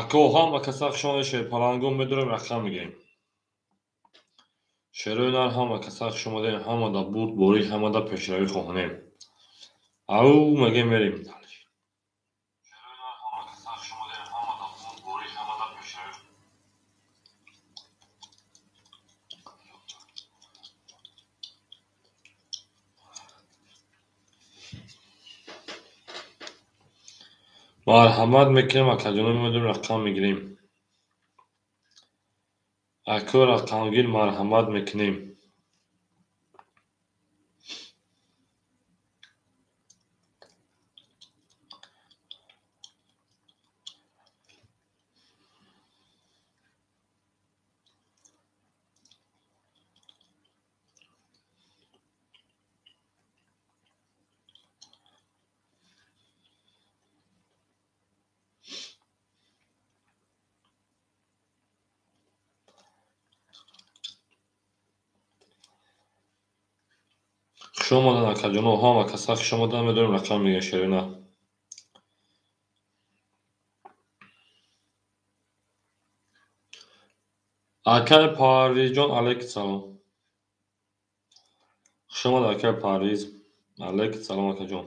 Ако ҳама каса хуш омадед, шерпалангон медорем, рақам мегирем. Шерои нар ҳама каса хуш омадед, ҳамада бурдборӣ, ҳамада пешравӣ хоҳонем. Ау мегем мерем. Марҳамат мекунем, акаҷонон, медорем, рақам мегирем. Ако рақамгир, марҳамат мекунем. Хуш омадан, акаҷоно, ҳама каса хуш омадан, медорем, рақам мегирем, шерина. Акаи Парвизҷон, алайкум салом. Хуш омад, акаи Парвиз. Алайкум салом, акаҷон.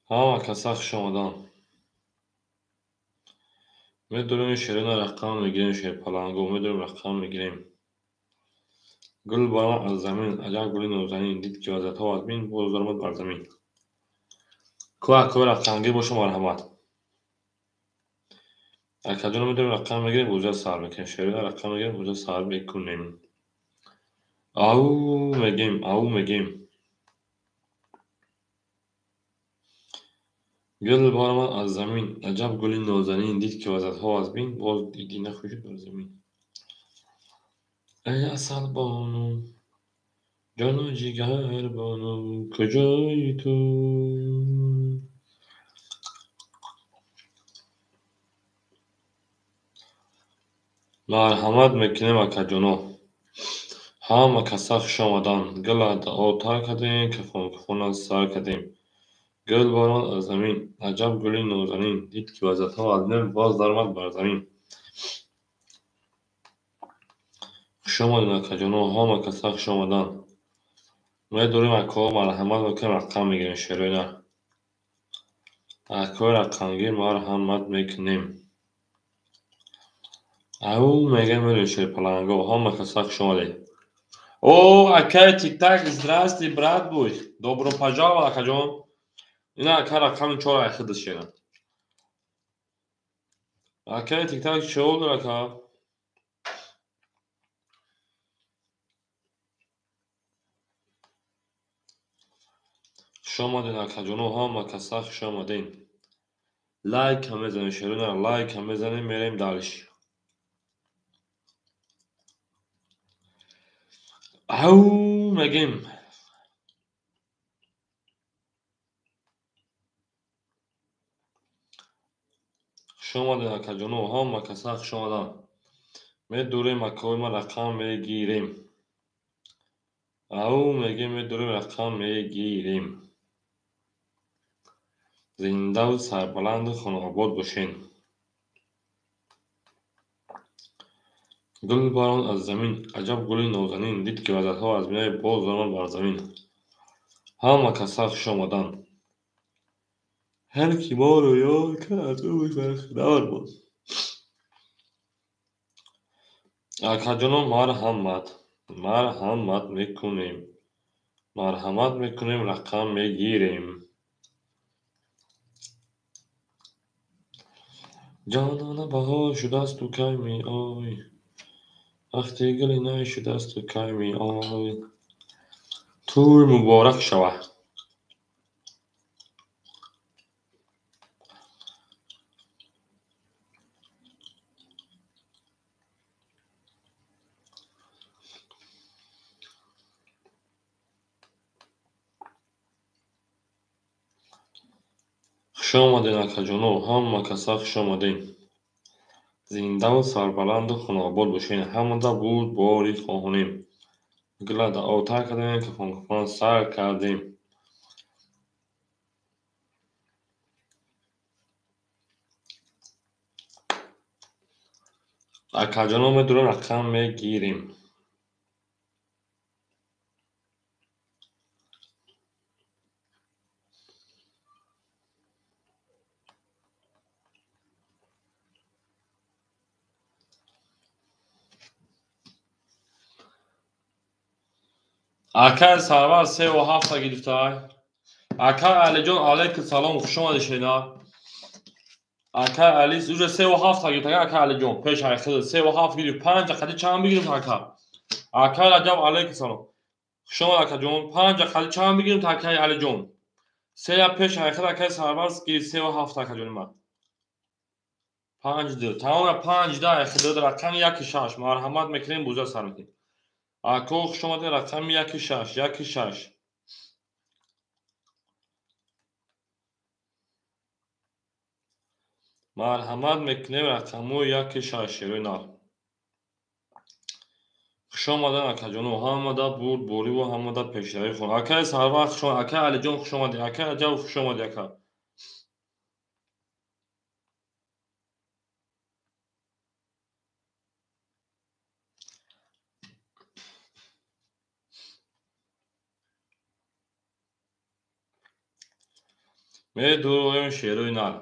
Ҳама каса хуш омадан. Медорем, шерина, рақам мегирем, шерпаланго, медорем, рақам мегирем. Гул баромад аз замин, аҷаб гули нозанин, дид ки вазиятҳо аз бин, боз даромад бар замин. Ку акои рақамгир боша, марҳамат. Акаҷоно, медорем, рақам мегирем, бозиро сар мекунем. Шерина, рақам мегирем, бозиро сар мекунем. Ау мегем, ау мегем. Гул баромад аз замин, аҷаб гули нозанин, дид ки вазиятҳо аз бин, боз диди нахӯшид бар замин. Эй асалбону, ҷону ҷигарбону, куҷои ту? Марҳамат мекунем, акаҷоно. Ҳама каса хуш омадан. Гула дуо тар кардем, кафонкафона сар кардем. Гул баромад аз замин, аҷаб гули нозанин, дид ки вазиятҳо аз бин, боз даромад бар замин. Хуш омадед, акаҷоно, ҳама каса хуш омадан. Медорем, акоҳо, марҳамат мекунем, рақам мегирем, шерои нар. Акои рақамгир, марҳамат мекунем. Ау мегем, мерем, шерпаланго, ҳама каса хуш омадед. О, акаи Тиктак, здрасти, брат буй. Добро пожаловать, акаҷон. Ина ака рақами чор айхидис шера. Акаи Тиктак чӣ олдир, ака? Хуш омадед, акаҷоно, ҳама каса хуш омадед. Лайка мезанем, шерона, лайка мезанем, мерем дальше. Ау мегем. Хуш омадед, акаҷоно, ҳама каса хуш омадан. Медорем, акои ма, рақам мегирем. Ау мегем, медорем, рақам мегирем. Зиндаву сарбаланду хонаобод бошед. Гул баромад аз замин, аҷаб гули нозанин, дид ки вазиятҳо аз бинаи, боз даромад бар замин. Ҳама каса хуш омадан. Ҳар ки моро ёд кард, аз ӯ бархӯрдор боз. Акаҷоно, марҳамат. Марҳамат мекунем. Марҳамат мекунем, рақам мегирем. Ҷонона баҳор шудасту кай меой? Вақти гули най шудасту кай меой? Тӯй муборак шава. Хуш омадед, акаҷоно, ҳама каса хуш омадед. Зиндаву сарбаланду хунобод бошед. Ҳамада бурдборӣ хоҳонем. Гула даъвотар кардем, кафон-кафон сар кардем. Акаҷоно, медурем, рақам мегирем. Акай Сарвар 3,7 гирифтай. Акай Алиҷон, алайкум салом, хуш омадӣ шена. Акай Али уже 3,7 гирифта, акай Алиҷон, пеш ай худ 3,7 гирифт, 5 қади чанд бигирифт ака? Акай Раҷаб, алайкум салом. Хуш омад акаҷон, 5 қади чанд бигирифт акай Алиҷон? 3 пеш ай худ акай Сарвар гирифт 3,7 акаҷони ман. 5 2. Тамом 5 да ай худ рақами 1 6. Марҳамат мекунем, буза сар мекунем. Ако, хуш омадед, рақами 1 6, 1 6. Марҳамат мекунем, рақамҳои 1 6, шерои нар. Хуш омадед, акаҷоно, ҳамада бурдбориву ҳамада пешравӣ хоҳам. Акаи Сарвар хуш омад, акаи Алиҷон хуш омадед, акаи Раҷаб хуш омадед, ака. Медуроем, шерои нар.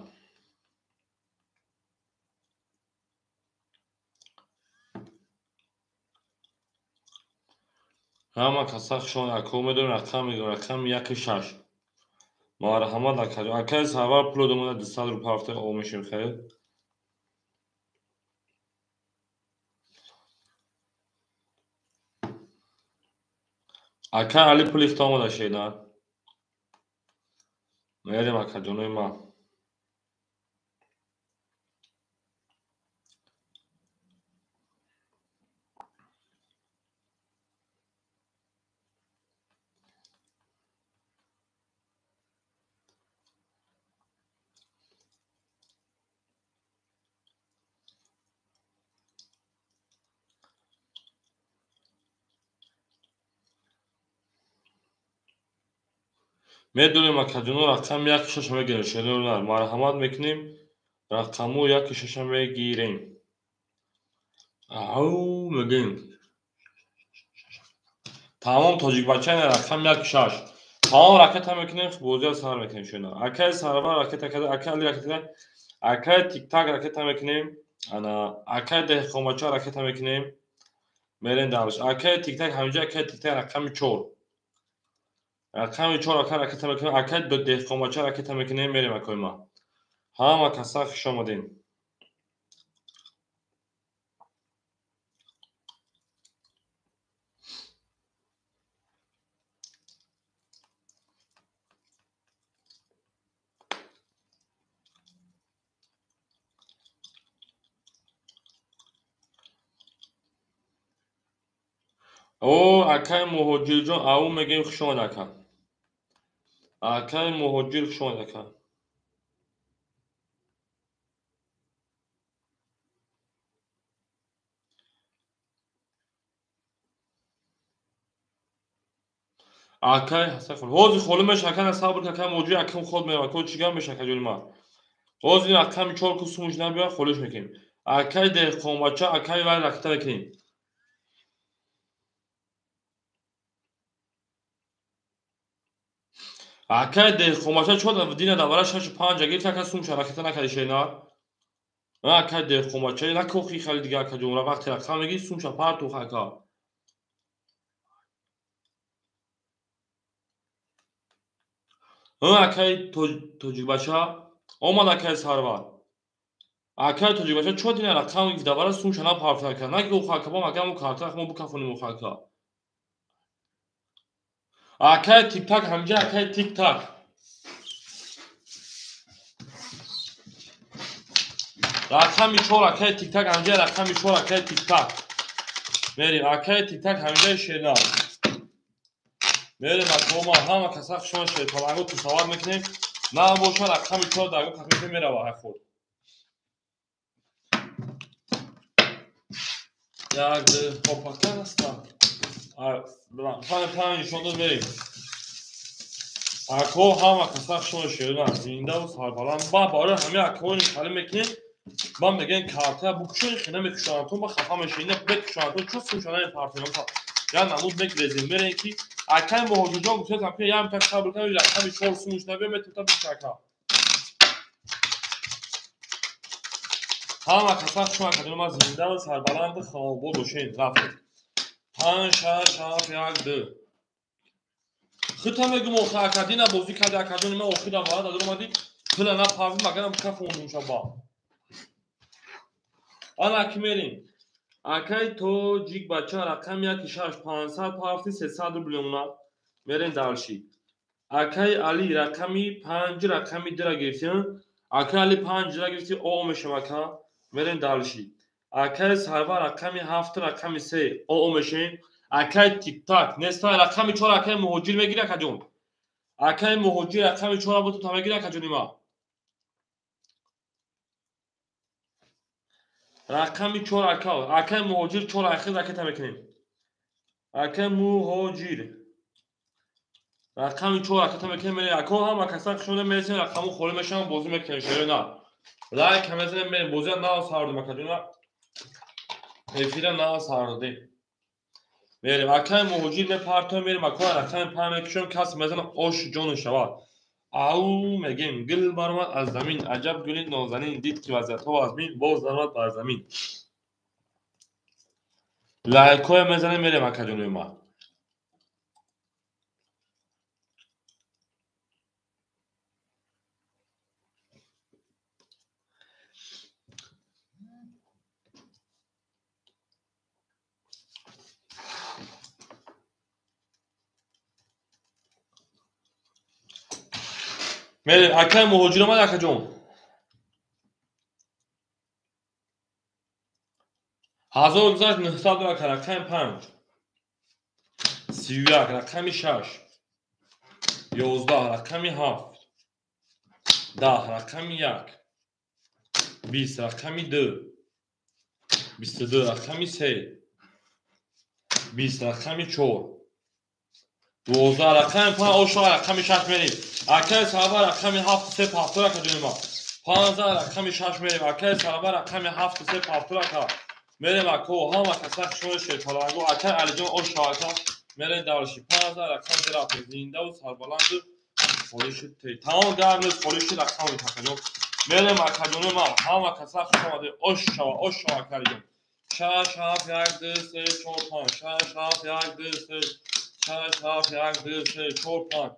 Ҳама каса хуш омадед, ако, медорем, рақам мегирем, рақами 1 6. Марҳамат, акаҷон. Акаи Сарвар пуло домада 200 рупа ҳафта об мешем, хайр. Акаи Али пули худо омада, шена. Мерем, акаҷонои ман. Медонем, акаҷоно, рақами 1 6 мегирем, шерои нар. Марҳамат мекунем, рақамҳои 1 6 мегирем. Ау мегирем. Тамом, тоҷикбача, рақами 1 6. Тамом, ракета мекунем, бозиро сар мекунем, шена. Акаи Сарвар ракета карда, акаи Али ракета карда, акаи Тиктак ракета мекунем, ана акаи Деҳқонбача ракета мекунем. Мерем дарш. Акаи Тиктак ҳаминҷа, акаи Тиктак рақами 4. Рақами 4 ака ракета мекунем, акаи Деҳқонбача ракета мекунем, мерем, акои ман. Ҳама каса хуш омадем. О, акаи Муҳоҷирҷон, ау мегӯем, хуш омад, ака. Акаи Муҳоҷир, хуш омад, ака. Акаи Ҳасан, ҳозир холӣ меша, ака, на сабр кун, акаи Муҳоҷир, акам ход мерава, ко чӣ гап меша, акаҷони ман. Ҳозир рақами 4 ку сумуш набиёр, холиш мекунем. Акаи Деҳқонбача, акаи вай ракета мекунем. Акаи Деҳқонбача чор дина давара 6 5 гирифт, ака, сумша ракета накарди, шена. Акаи Деҳқонбача, накохи хали дига, акаҷон, вақте рақам мегири, сумша партух, ака. Акай тоҷикбача омад, акай Сарвар. Акай тоҷикбача чо дина рақам гифт, давара сумша напарфта ака. Наги охака ба магам карта мо букафоним охака. Акай тик-так ҳамҷа, акай тик-так. Рақами 4 акай тик-так ҳамҷа, рақами 4 акай тик-так. Мерим акай тик-так ҳамҷа шерна. Мерим акома ҳама каса хушон шерпаланго тусавар мекунем. На боша рақами 4 дарго кафе мерава ҳай худ. Як ду хопака ҳастам. Панҷ нишон дод мерим. Ако ҳама каса хушон шерна зиндаву сарбаланд. Ба барои ҳамаи акои нишалӣ мекунем. Ман мегӯям карта букушои хина мекушонатон, ба хафа мешавед, бекушонатон, чо сумшана мепартоям. Я намуд мегрезем, мерем ки акай муҳоҷирҷон гуфтам ки ям так сабр кунам, рақами 4 сумуш набия метавонам бикака. Ҳама каса шумо академия ман зинда ва сарбаланд хобод бошед. Рафтем. 5 6 7 1 2. Хита мегум охи акадина бозӣ карди акаҷони ман охира варад адор омадӣ пула напарвӣ магарам кафондум шаба. Ана ки мерим. Акай тоҷик бача рақами 1 6 500 парфти 300 рубл мемонад. Мерем дарши. Акай Али рақами 5 рақами 2 гирифтем. Акай Али 5 гирифти о мешем ака. Мерем дарши. Акай Сарвар рақами 7 рақами 3 о мешем. Акай тик-так неста рақами 4 акай муҳоҷир мегири акаҷон. Акай муҳоҷир рақами 4 бо ту мегири акаҷони ма. Рақами 4 ака. Акай муҳоҷир 4 ахир ракета мекунем. Акай муҳоҷир. Рақами 4 ракета мекунем. Мерем ако ҳама каса хушонда мересем, рақаму холӣ мешавам, бозӣ мекунем шеро на. Лайк мезанем, мерем бозия нав сардем акаҷона. Эфира нав сардем. Мерем акай муҳоҷир мепартоем, мерем ако рақами 5 мекушем, кас мезана ош ҷону шавад. Ау мегем гул баромад аз замин, аҷаб гули нозанин, дид ки вазъиятҳо аз бин, боз даромад бар замин. Лайкҳое мезанем, мерем акаҷонои ман. Мерем акай муҳоҷир омад акаҷон. 1000 гузашт 900 ака рақами 5. 31 рақами 6. 11 рақами 7. 10 рақами 1. 20 рақами 2. 22 рақами 3. 20 рақами 4. 12 рақами 5 ошо рақами 6 мерем. Акай Сарвар рақами 7 3 пафтор ака ҷони ма. 15 рақами 6 мерем. Акай Сарвар рақами 7 3 пафтор ака. Мерем ако ҳама каса хушони шерпаланго. Акай Алиҷон ошо ака. Мерем дарши. 15 рақами рафтем. Зиндаву сарбаланду холӣ шуд. Тамом гарм нест, холӣ шуд рақами акаҷон. Мерем акаҷони ман. Ҳама каса хуш омадед. Ош шава, ош шава ака Алиҷон. 6 7 1 2 3 4 5 6 7 1 2 3 6 7 1 2 3 4 5.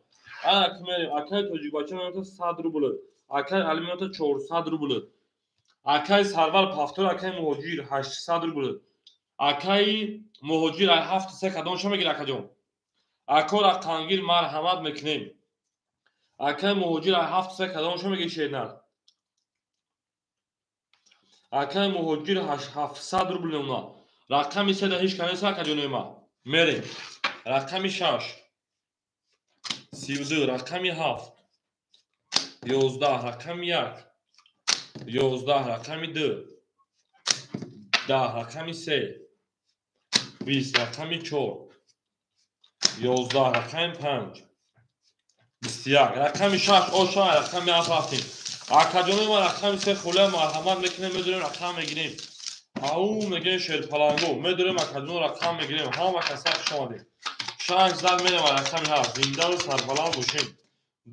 Ана ки мерем. Акай тоҷикбача меота 100 рубл. Акай Али меота 400 рубл. Акай Сарвар пафтор, акай муҳоҷир 800 рубл. Акай муҳоҷир 7 3 кадомша мегир акаҷон? Ако рақамгир марҳамат мекунем. Акай муҳоҷир 7 3 кадомша мегир шернар? Акай муҳоҷир 700 рубл мемонад. Рақами 3 да ҳеҷ кас нест акаҷонои ман. Мерем. Рақами 6. 32 рақами 7. 11 рақами 1. 11 рақами 2. 10 рақами 3. 20 рақами 4. 11 рақами 5. 21 рақами 6 оша рақами 7 рафтем. Акаҷонои ман рақами 3 холия марҳамат мекунем, медорем рақам мегирем. Ау мегӯем шерпаланго, медорем акаҷон рақам мегирем. Ҳама каса хуш омадед. 6 зад мерем рақами 7. Зиндаву сарбаланд бошем.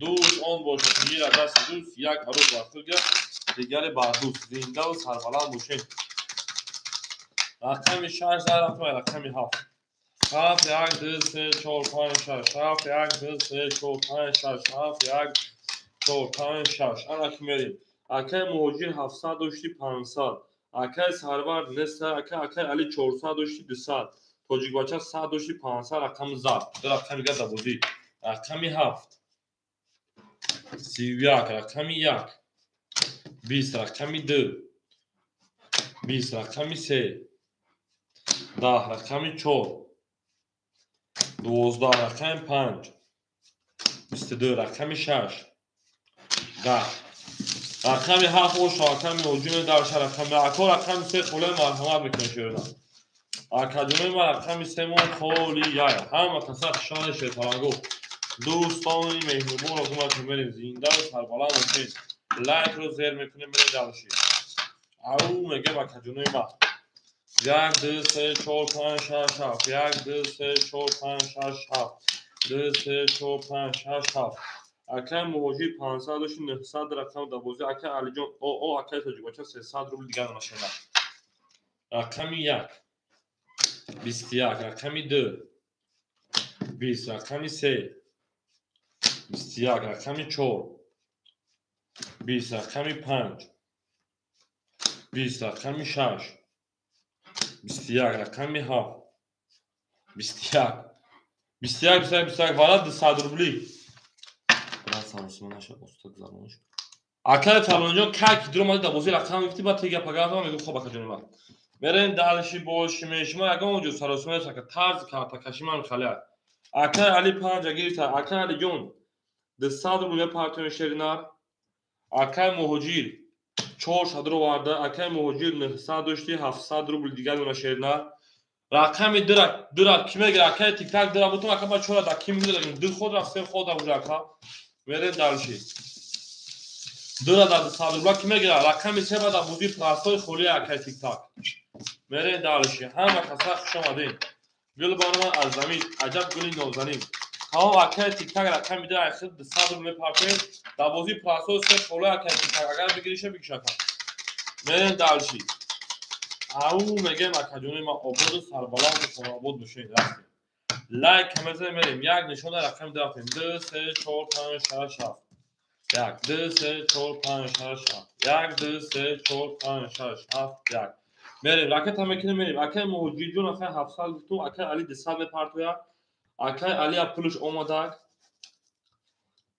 Дӯст он бошад, мира дасти дӯст, як арӯз бар худ гирад, дигаре бар дӯст. Зиндаву сарбаланд бошем. Рақами 6 зад рафтем рақами 7. 7 1 2 3 4 5 6 7 1 2 3 4 5 6 7 1 4 5 6. Ана ки мерем. Акай Муҳоҷир 700 дошти 500. Акай Сарвар 900, акай Али 400 дошти 200. Тоҷикбача 100 дошти 500 рақами зад. Ду рақами дигар дар бозӣ. Рақами 7. 31 рақами 1. 20 рақами 2. 20 рақами 3. 10 рақами 4. 12 рақами 5. 22 рақами 6. 10 рақами 7 оша рақами Муҳоҷир дар ша рақами ако рақами 3 холе марҳамат мекунем шерина. Акаҷонои ман рақами 3 мон холи яй. Ҳама каса хушомадед шерпаланго. Дӯстони меҳрубон розуматон мерем зинда ва сарбаланд бошед. Лайкро зер мекунем мерем дарши. Ау мегем акаҷонои ман. 1 2 3 4 5 6 7 1 2 3 4 5 6 7 2 3 4 5 6 7. Акай Муҳоҷир 500 дошти 900 рақам дар бозӣ. Акай Алиҷон о акай Тоҷикбача 300 рубл дигар нашена. Рақами 1 21 рақами 2 20 рақами 3 21 рақами 4 20 рақами 5 20 рақами 6 21 рақами 7 21 21 21 21 вара 200 рубли. Акай Фармонҷон как дуромада дар бозӣ рақам гуфти баъд тега пагазам мегӯ хоб акаҷони ман. Мерем далши боши мешма ягон ҷо саросима нест ака тарзи картакаши ман халия. Акай Али 5 гирифта. Акай Алиҷон 200 рубл мепартоем шеринар. Акай Муҳоҷир 400 оварда. Акай Муҳоҷир 900 дошти 700 рубл дигар мена шеринар. Рақами дура ки мегира? Акай тиктак дура бутум ака ба чора да ки мегира? Ду ход рафт се ход рафт ака. Мерем далши. Дура дар 200 рубла ки мегира? Рақами 3 ба дар бозии простой холи акай тиктак. Мерем далши. Ҳама каса хуш омадед. Гул баромад аз замин, аҷаб гули нозанин. Тамом акай тиктак рақами 2 айхид 200 рубл мепартоем. Дар бозии простой се холи акай тиктак. Агар бигириша бигиш ака. Мерем далши. Ау мегем акаҷони ман ободу сарбаланду хонобод бошед. Рафтем. Лайк мезанем мерем. Як нишона рақами 2 рафтем. 2 3 4 5 6 7 1 2 3 4 5 6 7 1 2 3 4 5 6 7 1. Мерем ракета мекунем мерем. Акай Муҳоҷирҷон акай 700 гуфтум, акай Али 200 мепартояд. Акай Али пулш омадак.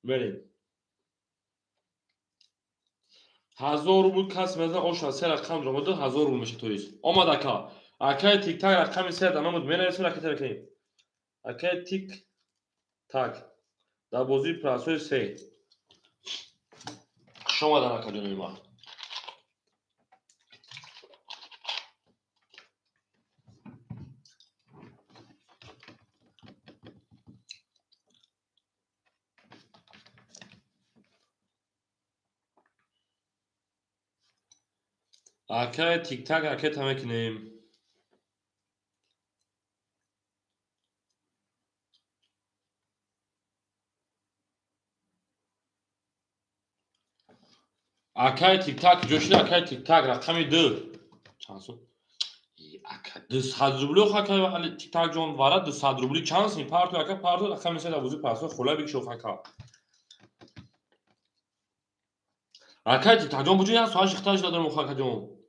Мерем. 1000 рубл кас мезан оша се рақам омада 1000 рубл меша тоист. Омад ака. Акай тиктак рақами 3 дар номуд менависем ракета мекунем. Акай тик так дар бозии простой 3. Хуш омадан акаҷонои ман. Акай тиктак ракета мекунем. Акай тиктак ҷошида акай тиктак рақами 2. Чанд сум? Ака 200 рубли акай тиктак ҷон вара 200 рубли чанд сум? Парту ака парту рақами 3 дар бозии простой хола бикшоф ака. Акай тиктак ҷон буҷо як соат шихта шуда дорем ака ҷон.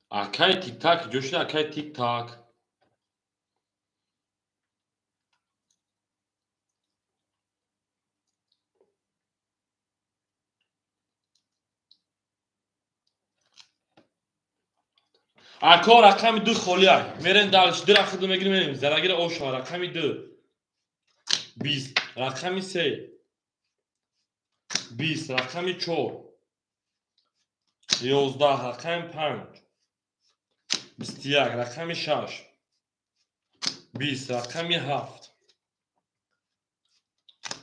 Акай тиктак ҷошида акай тиктак. Ако рақами 2 холия. Мерем далш. Ду рақами мегирем мерем. Зарагира оша рақами 2. 20 рақами 3. 20 рақами 4. 11 рақами 5, 21 рақами 6, 20 рақами 7,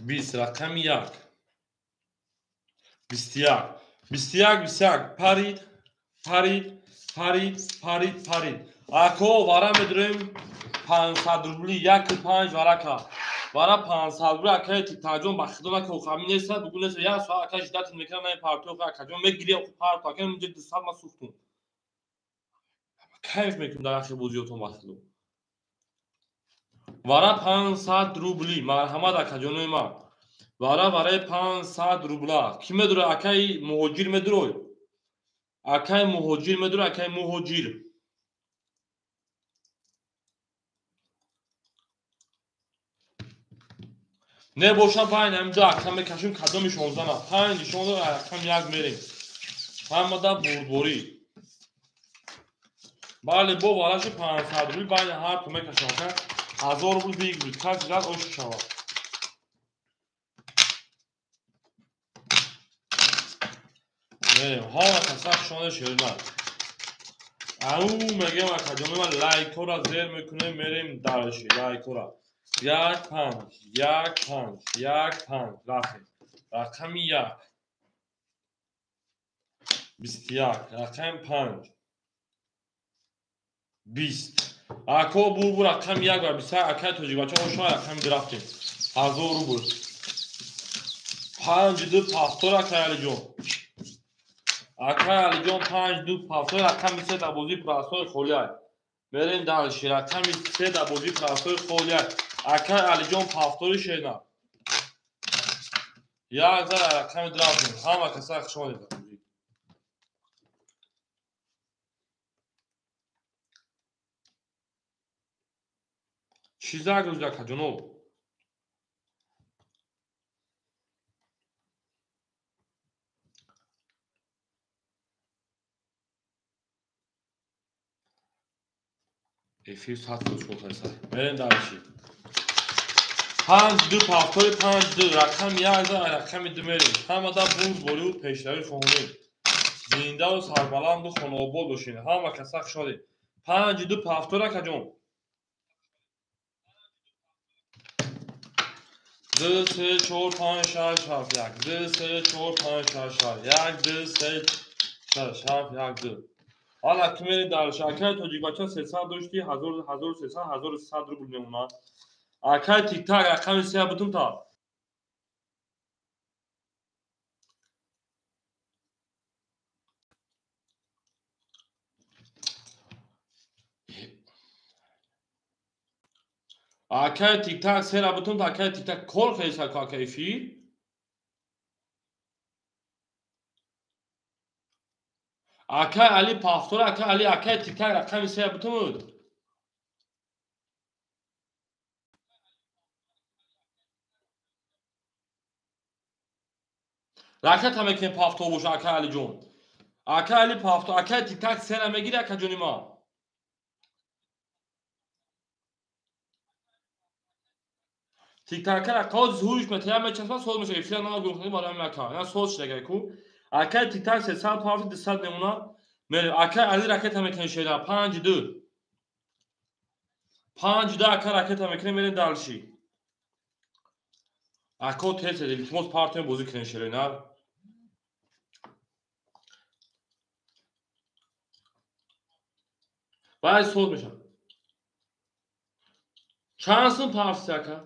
20 рақами 1, 21, 21, 21, парид, парид, парид, парид, парид. Ако вара медурем 500 рубли, 1,5 варака. Вара 500 рубли акай тиктаҷон ба хидо нака охами неста, бугу неста, як соат акай ждать мекунам, на партиё акаҷон мегирем парто, акай мунҷа 200 ма сӯхтум. Кайф мекунам дар ахи бозиётон ба хидо. Вара 500 рубли, марҳамат акаҷонои ман. Вара вараи 500 рубла. Ки медура акай муҳоҷир медурой? Акай муҳоҷир медура, акай муҳоҷир. Не боша байн ҳаминҷо акам мекашем кадоми 16 на. 5 16 акам 1 мерем. Ҳамада бурдборӣ. Бале бо вараши 500 рубли байн ҳар ту мекашам ака. 1000 рубл бигирид, кас зиёд ош шавад. Мерем. Ҳама каса шона шерна. Ау мегем акаҷони ман лайкора зер мекунем, мерем дарши лайкора. 1 5 1 5 1 5 рафтем. Рақами 1 21 рақами 5 20. Ако бу рақами 1 ва 21 акай тоҷикбача ошо рақами 2 рафтем. 1000 рубл. 5 2 повтор акай Алиҷон. Акай Алиҷон 5 2 повтор рақами 3 дар бозии простой холиай. Мерем дальше. Рақами 3 дар бозии простой холиай. Акай Алиҷон повтори шена. Як зара рақами 2 рафтем. Ҳама каса хуш омадед. Чӣ загрузд акаҷоно? Эфир 100 шуд. Мерем дальше. 5 2 повтори 5 2 рақами 1 за рақами 2 мерем. Ҳамада бурдборию пешравӣ хоҳонем. Зиндаву сарбаланду хонаобод бошед. Ҳама каса хуш омадед. 5 2 повтор акаҷон. 2 3 4 5 6 7 1 2 3 4 5 6 7 1 2 3 6 7 1 2. Ҳала ки мерем дальше. Акай тоҷикбача 300 дошти, 1000 1300 1300 рубл мемонад. Акай тиктак рақами 3 бутун та. Акай тиктак 3 бутун та, акай тиктак кор хеса ку акай эфир. Акай Али повтор, акай Али, акай тиктак рақами 3 бутун. Ракета мекунем повтор боша акай Алиҷон. Акай Али повтор, акай тиктак 3 мегири акаҷони ман. Тиктака рақаҳо зуҳуриш метаям мечаспад, соз мешавад. Эфира нагурухтани барои ҳамин ака. Яна соз шидагай ку. Акай тиктак 300 пафти 200 мемонад. Мерем. Акай Али ракета мекунем шера 5 2. 5 2 ака ракета мекунем, мерем дальше. Ако тез илтимос партиям бозӣ кунем шерои нар. Баъд соз мешавад. Чанд сум пафти ака?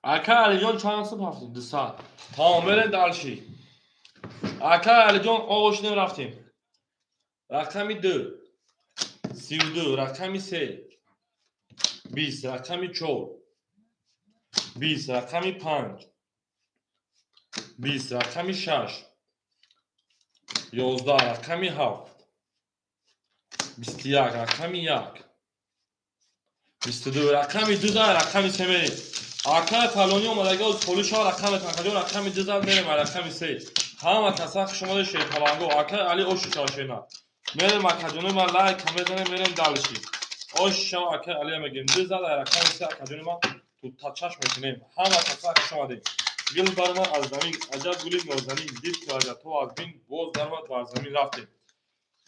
Акай Алиҷон чанд сум пафти? 200. Тамом, мерем дальше. Акай Алиҷон оғошинем рафтем. Рақами 2 32, рақами 3 20, рақами 4 20, рақами 5 20, рақами 6 11, рақами 7 21, рақами 1 22, рақами 2 рақами 3 мерем. Акай фалонӣ омадаги оз холӣ шава рақами акаҷон рақами 2 зад мерем рақами 3. Ҳама каса хуш омадед шерпаланго. Акай Али оши шава шена. Мерем акаҷони ман лайк мезанем, мерем дальше. Ош шава акай Али мегирем. 2 зад рақами 3 акаҷони ман Тутачаш мекунем. Ҳама каса хуш омадед. Гул баромад аз замин, аҷаб гули нозанин, дид ки вазиятҳо аз бин, боз даромад бар замин рафтем.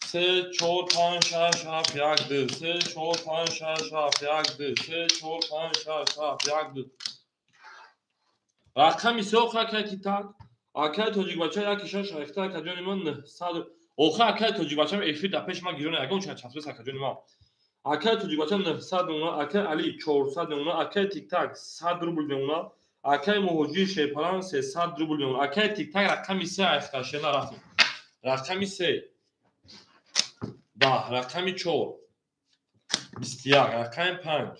3, 4, 5, 6, 7, 1, 2, 3, 4, 5, 6, 7, 1, 2, 3, 4, 5, 6, 7, 1, 2. Рақами се охир акай Титак. Акай тоҷикбача 1 6 айхта акаҷони ман 900. Охир акай тоҷикбачам эфир дар пеши ман гирона ягон чиз часпес акаҷони ман. Акай тоҷикбача 900 мемона, акай Али 400 мемона, акай Тиктак 100 рубл мемона, акай Муҳоҷир Шерпалан 300 рубл мемона. Акай Тиктак рақами се айхта шена рафтем. Рақами се 10, рақами 4 21, рақами 5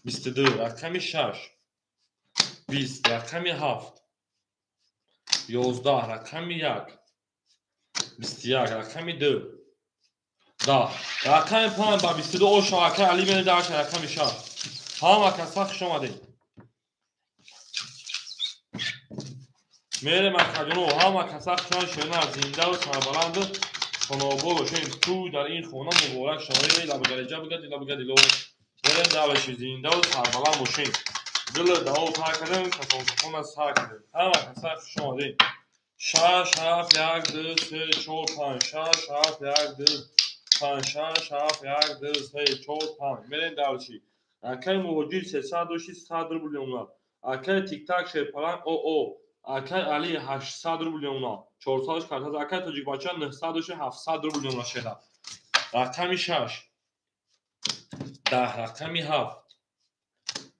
22, рақами 6 20, рақами 7 11, рақами 1 21, рақами 2 10, рақами 5 ба 22 ошо акай Али мени дар рақами 6. Ҳама каса хуш омадед. Мерем акаҷоно, ҳама каса хуш омадед. Шерина зиндаву сарбаланду хонобод бошем. Ту дар ин хона муборак шавед. Лабгариҷа бигади, лабгадило. Мерем даваши зиндаву сарбаланд бошем. Гул дао тар кардем, кафон сар кардем. Ҳама каса хуш омадед. 6 7 1 2 3 4 5 6 7 1 2 5 6 7 1 2 3 4 5. Мерем даваши. Акай Муҳоҷир 300 дошти 100 рубл мемонад. Акай Тиктак Шерпалан ОО. Акай Али 800 рубл мемонад. 400 картаз. Акай тоҷикбача 900 дошти 700 рубл мемонад шера. Рақами 6 10, рақами 7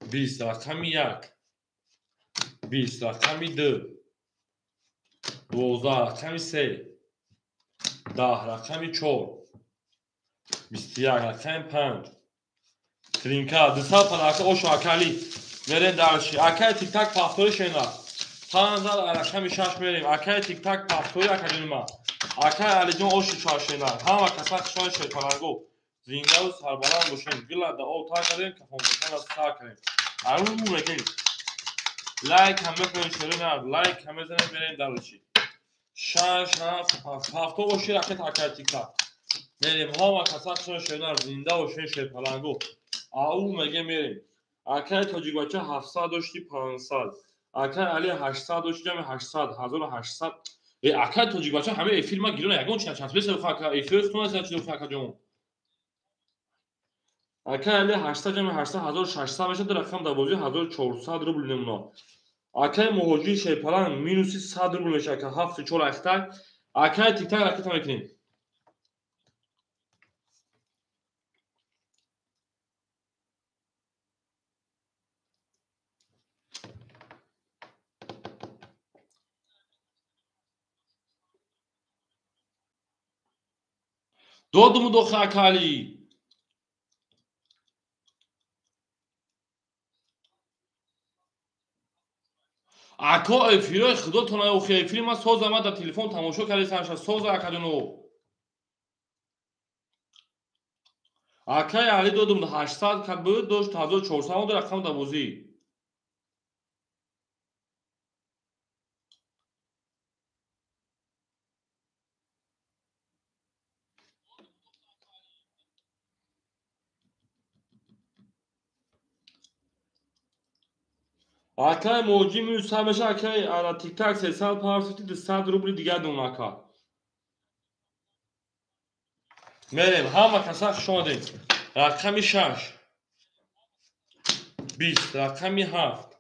20, рақами 1 20, рақами 2 12, рақами 3 10, рақами 4 21, рақами 5 тринка 200 панака ошо акали мерем дарши. Акай Тиктак пафтори шена 5 рақами 6 мерем. Акай Тиктак пафтори акаҷонима. Акай Алиҷон оши чоршена. Ҳама каса хушони шерпаланго. Зиндаву сарбаланд бошем. Гила да об тар кардем, кафонкафон сар кардем. Ару мегем. Лайк ҳам мекунем шерина, лайк ҳам мезанем, мерем дарши. 6 7 7 оши ракет акай Тиктак. Мерем ҳама каса хушони шерина, зинда бошем шерпаланго. Ау мегем мерем. Акай тоҷикбача 700 дошти 500. Акай Али 800 дошти ҷамъи 800, 1800. Акай тоҷикбача ҳама эфир ма гирона ягон чиз часпес ака эфир хутона чиз чиз ака ҷон. Акай Али 800 ҷамъи 800 1600 мешавад, рақам дар бозӣ 1400 рубл мемонад. Акай Муҳоҷир Шерпалан минуси 100 рубл мешавад, ака 74 ахтак. Акай Тиктак ракета мекунем. Додуму дохи акали. Ако эфирои худотон охи эфири ман соза ман дар телефон тамошо кардесам соза акаҷоно. Акай Али додум 800 ка буд дошт 1400 монд рақам дар бозӣ. Акай Муҳоҷир минус 100 мешавад, акай ана Тиктак 300 парсити 200 рубли дигар дон ака. Мерем, ҳама каса хуш омадед. Рақами 6 20, рақами 7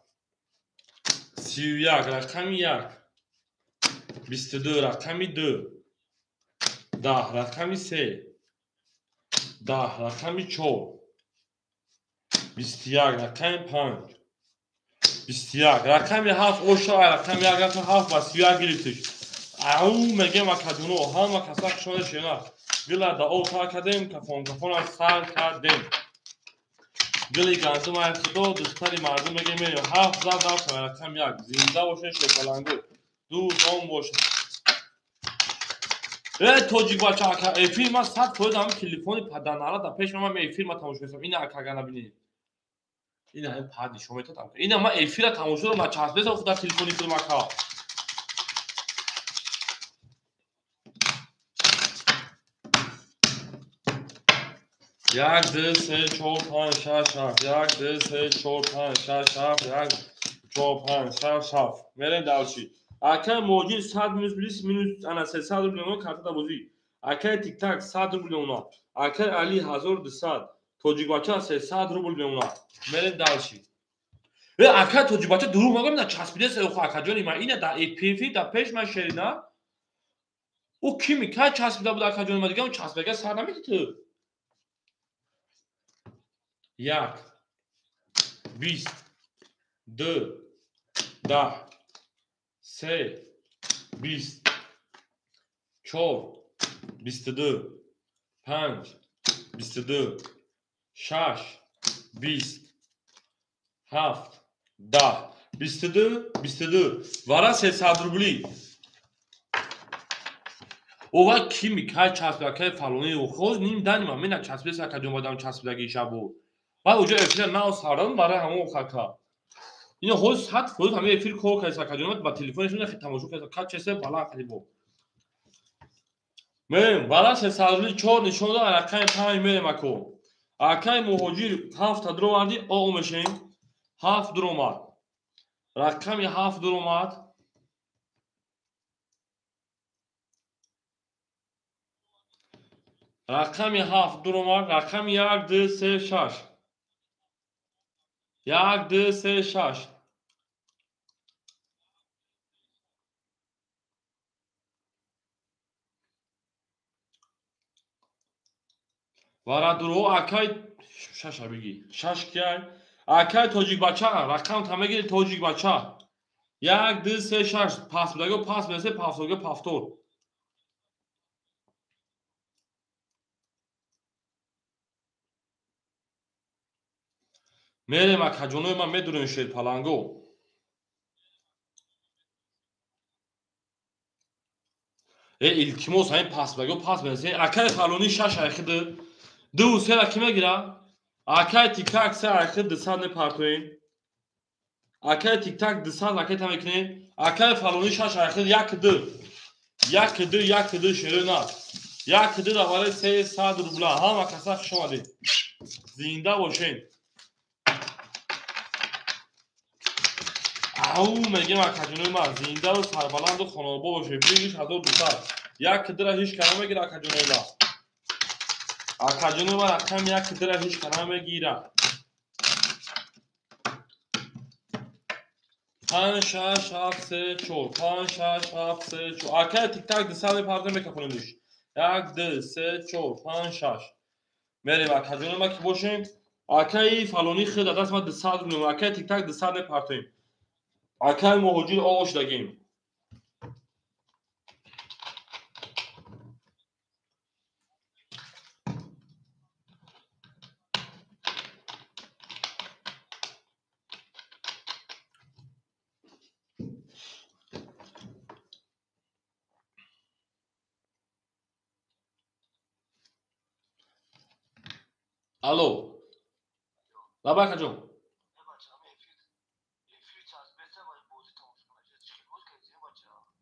31, рақами 1 22, рақами 2 10, рақами 3 10, рақами 4 21, рақами 5 21, рақами 7 ошо рақами 1 7 ба 31 гирифтиш. Ау мегем акаҷоно, ҳама каса хуш омадед шена. Гила да об тар кардем, кафон сар кардем. Гили гандум ай худо, духтари мардум мегем мерем. 7 зад рафтем рақами 1. Зинда бошед шерпаланго. Ду дом бошед. Тоҷикбача ака эфир ман 100% ҳам телефони падарнара дар пеши ман эфир ман тамошо мекунам. Ина ака агар набинед. Ина ҳам пад нишон метад. Ина ман эфира тамошо дорам, начаспесам худ дар телефони худам ака. 1 2 3 4 5 6 7 1 2 3 4 5 6 7 1 4 5 6 7 мерем дальше. Акай муҳоҷир 100 минус 20 минус ана 300 рубл мемонад картада бозӣ. Акай тиктак 100 рубл мемонад. Акай Али 1200. Тоҷикбача 300 рубл мемонад. Мерем дальше. Э акай тоҷикбача дурӯғ нагӯ, на часпидеса охо акаҷони ман ина дар эфир дар пеш ман шерина. Ӯ кими кай часпида буд акаҷони ман, дига он часпида сар намедӣ ту. 1 20 2 10 3 20 4 22 5 22 6 20 7 10 22 22 вара 300 рубли. Ова кими кай часпида, кай фалони хоз ним данима мена часпида акаҷон бадам часпидаги шабу. Баъд уҷо эфира нав сарам барои ҳамон хака. Ино ҳоз 100% ҳамин эфир кор кардест акаҷон, ба телефонашон нахи тамошо кардест, ка чесе баланд кардӣ бо. Мерем вара 300 рубли 4 нишон дод, рақами 5 мерем ако. Акай муҳоҷир 7 дуровардӣ, о мешем. 7 дуромад. Рақами 7 дуромад. Рақами 7 дуромад, рақами 1 2 3 6. 1 2 3 6. Вара дуро акай шаша бигӣ. Шаш кияй? Акай тоҷикбача, рақам та мегири тоҷикбача. 1 2 3 6 пас будаго пас бесе пафтога пафтор. Мерем акаҷонои ман медурем шерпаланго. Э илтимос ҳамин пас будаго пас бесе. Акай фалони 6 айхиды. 2 3 ки мегира? Акай тиктак 3 айхид 200 мепартоем. Акай тиктак 200 ракета мекунем. Акай фалони 6 айхид 1 2. 1 2 1 2 шерина. 1 2 дар барои 300 рубла. Ҳама каса хуш омадед. Зинда бошед. Ау мегем акаҷонои ман зиндаву сарбаланду хонобо бошед. Бигиш 1200. 1 2 ҳеҷ кара мегира акаҷонои ман. Акаҷонои ман рақами 1 2 ҳеҷ кара мегира. 5 6 7 3 4 5 6 7 3 4. Акай тиктак 200 мепардем мекафонемш. 1 2 3 4 5 6. Мерем акаҷонои ман ки бошем. Акаи фалони хид даст ман 200 рубл. Акай тиктак 200 мепартоем. Акай муҳоҷир ош дагем. Алло. Лаба акаҷон.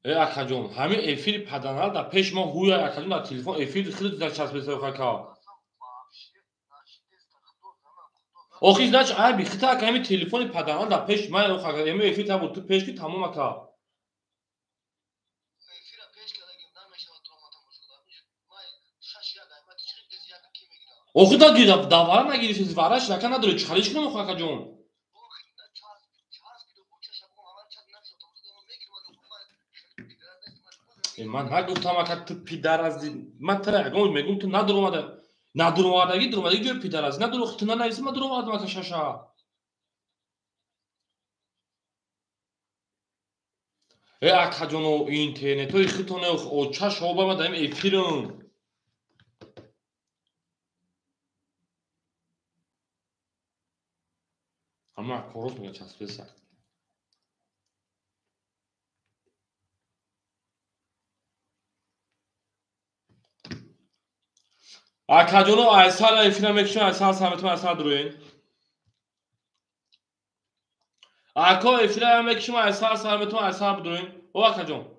Э акаҷон, ҳамин эфири паданал дар пеш мо ҳуя акаҷон дар телефон эфир хеле дар часпида хака. Охи знач айби хита ака ҳамин телефони паданал дар пеш ман хака ҳамин эфир та буд ту пеш ки тамом ака. Охи да гира давара нагирифти вараш рака надори чӣ кунам охи акаҷон? Ман нагуфтам ака ту пидаразди. Ман тара ягон мегум ту надуромада. Надуромадаги дуромадаги ҷои пидаразди. Надуро ту нанависи ман дуромадам ака шаша. Э акаҷоно интернетҳои хитоне оча шоба ман дар эфирам. Ама корос мега часпеса. Акаҷоно айсар эфира мекушем, айсар саметум, айсар дуроен. Ако эфира мекушем, айсар саметум, айсар дуроен. О акаҷон.